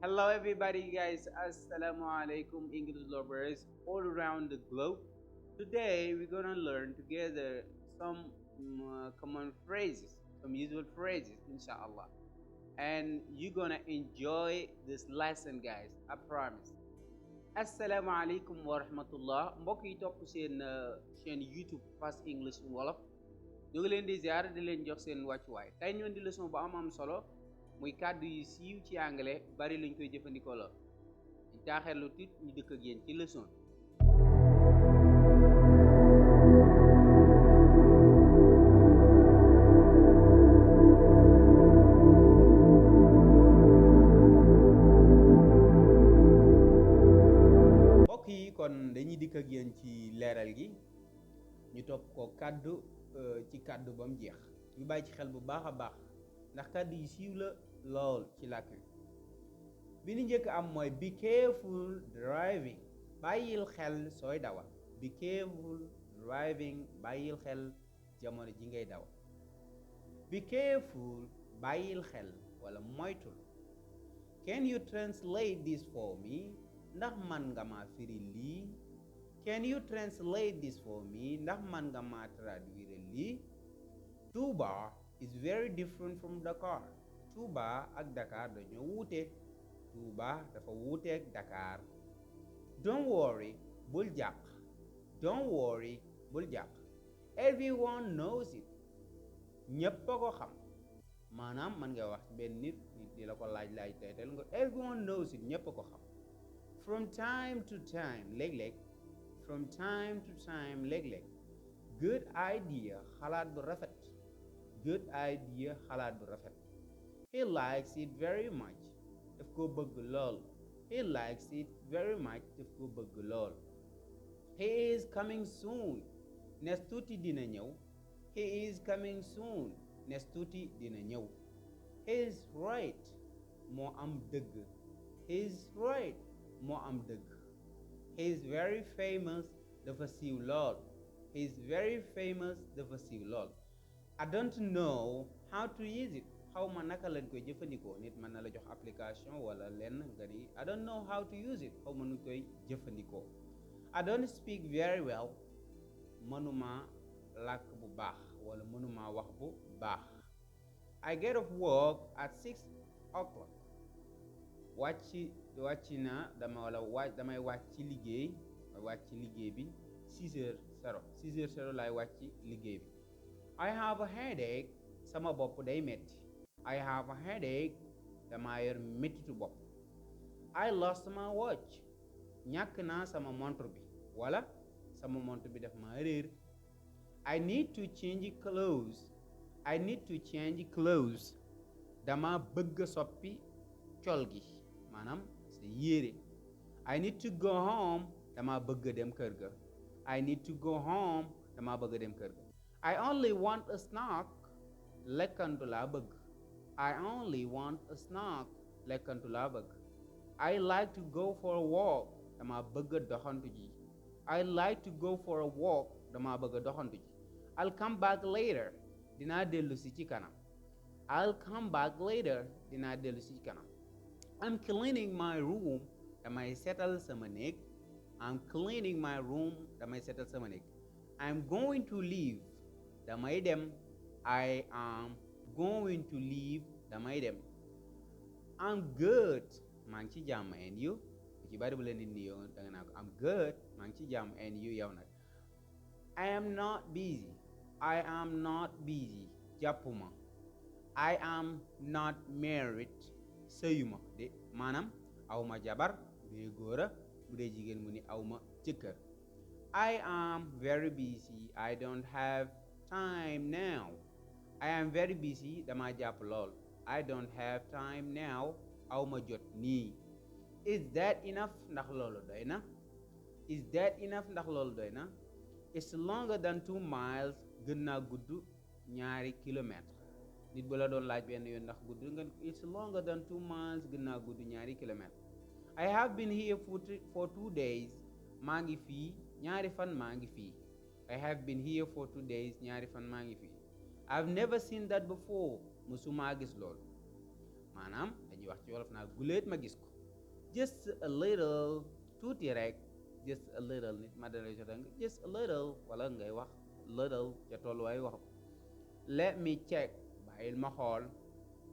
Hello, everybody, guys. Assalamu alaikum, English lovers all around the globe. Today, we're gonna learn together some common phrases, some usual phrases, inshallah. And you're gonna enjoy this lesson, guys. I promise. Assalamu alaikum wa rahmatullah. Mbokk yi topp seen chaîne YouTube Fast English Wolof. ñu ngi leen di ziar di leen jox seen wàccuwaay tey ñu indi leçon bu am solo muy kàddu yu siiw ci anglais bari lañ koy jëfandikoo la ñu taaxeerlu tit ñu dëkk ak yéen ci leçon mbokk yi kon dañuy dikk ak yéen ci leeral gi ñu topp ko kàddu ci kàddu ba mu jeex ñu bàyyi ci xel bu baax a baax ndax kàddu yi siiw la lool ci làkk wi bi ñu njëkk am mooy be careful driving bàyyil xel sooy dawal be careful driving bàyyil xel jamono ji ngay dawal be careful bàyyil xel wala moytul can you translate this for me ndax man nga ma firi lii can you translate this for me ndax man nga ma traduire lii Touba is very different from Dakar Touba ak Dakar dañoo wuute Touba dafa wuute ak Dakar don't worry bul jàq don't worry bul jàq everyone knows it ñépp a ko xam maanaam man nga wax benn nit di la ko laaj tey nga everyone knows it ñépp a ko xam from time to time léeg-léeg from time to time léeg-léeg good idea xalaat bu rafet good idea xalaat bu rafet he likes it very much daf ko bëgg lool he likes it very much daf ko bëgg lool he is coming soon nes tuuti dina ñëw he is coming soon nes tuuti dina ñëw he is right moo am dëgg he is right moo am dëgg he is very famous dafa siiw lool he is very famous dafa siiw lool I don't know how to use it xaw ma naka lañ koy jëfandikoo nit mën na la jox application wala lenn nga ni I don't know how to use it xaw ma nu koy jëfandikoo I don't speak very well mënuma làkk bu baax wala mënuma wax bu baax I get off work at 6 o'clock wàcc na damay wàcc ci liggéey bi 6 heures laay wàcc liggéey bi I have a headache sama bopp day metti I have a headache dama yor mettitu bopp I lost my watch ñàkk naa sama montre bi wala sama montre bi daf ma réer I need to change clothes dama bëgg soppi col gi maanaam sa yére I need to go home dama bëgg dem kër ga I need to go home dama bëgg dem kër ga I only want a snack lekkantu laa bëgg I only want a snack lekkantu laa bëgg I like to go for a walk dama bëgg doxantu ji I like to go for a walk dama bëgg doxantu ji I'll come back later dinaa dellu si ci kanam I'll come back later dinaa dellu si ci kanam I'm cleaning my room damay setal sama néeg I'm cleaning my room damay setal sama néeg I'm going to leave damay dem I am going to leave damay dem I'm good maa ngi ci jàmm and you ci bari bu leen nit ni yow da nga naa ko I'm good maa ngi ci jàmm and you yow nag I am not busy jàppuma I am not married sëyuma de maanaam awma jabar bu dee góora bu dee jigéen mu ni awma jëkkër I am very busy I don't have time now I am very busy dama jàpp lool I don't have time now awma jot nii is that enough ndax loolu doy na is that enough ndax loolu doy na it's longer than 2 miles gën naa gudd 2 kilomètres nit bu la doon laaj benn yoon ndax gudd nga it's longer than 2 miles gën naa gudd 2 kilomètres I have been here for 2 days maa ngi fii 2 fan maa ngi fii I have been here for 2 days 2 fan maa ngi fii I've never seen that before musuma gis loolu maanaam dañuy wax ci wolof naa guléet ma gis ko just a little tuuti rek just a little nit ma dana jota nga just a little wala ngay wax little ca tolluwaay wax let me check bàyyil ma xool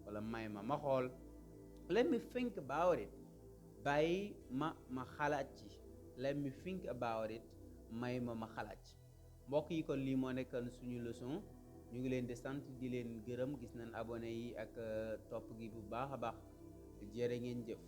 wala may ma xool let me think about it bàyyi ma xalaat ci let me think about it may ma xalaat ci mbokk yi kon lii moo nekkoon suñu leçon ñu ngi leen di sant di leen gërëm gis nañ abonné yi ak topp gi bu baax a baax jërë ngeen jëf